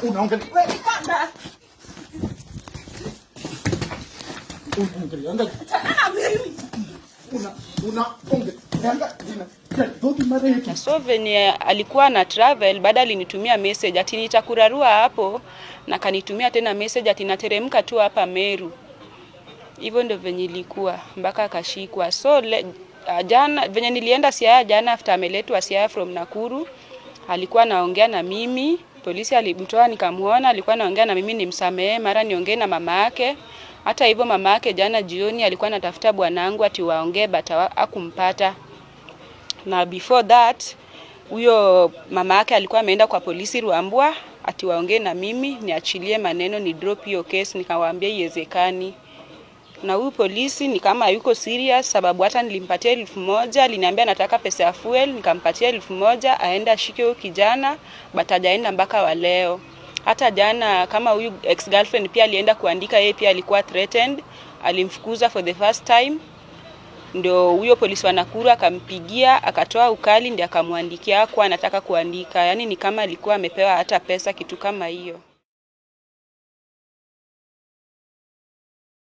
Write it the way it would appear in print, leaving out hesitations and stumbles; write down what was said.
Unaongelea. Wewe kanda. Unaongeleanga. Achana na mimi. Unaongeleanga jina ya dhogi marefu. So venye alikuwa na travel, baada alinitumia message ati nitakurarua hapo, na kanitumia tena message ati nateremka tu hapa Meru. Hivyo ndio venye ilikuwa mpaka akashikwa. So jana venye nilienda Siaya jana after ameletwa Siaya from Nakuru, alikuwa anaongea na mimi, polisi alimtoa nikamuona, alikuwa anaongea na mimi nimsamehe, mara niongee na mama yake. Hata hivyo mama yake jana jioni alikuwa anatafuta bwanangu ati waongee, but hakumpata. Na before that huyo mama yake alikuwa ameenda kwa polisi Ruambwa ati waongee na mimi niachilie maneno ni drop hiyo case, nikawaambia iwezekani. Na huyu polisi ni kama yuko serious, sababu hata nilimpatia 1000, aliniambia nataka pesa ya fuel, nikampatia 1000 aende ashike huyo kijana, but hajaenda mpaka wa leo. Hata jana kama huyu ex girlfriend pia alienda kuandika, yeye pia alikuwa threatened, alimfukuza for the first time, ndio huyo polisi wa Nakuru akampigia akatoa ukali, ndio akamwandikia kwa anataka kuandika. Yani ni kama alikuwa amepewa hata pesa, kitu kama hiyo.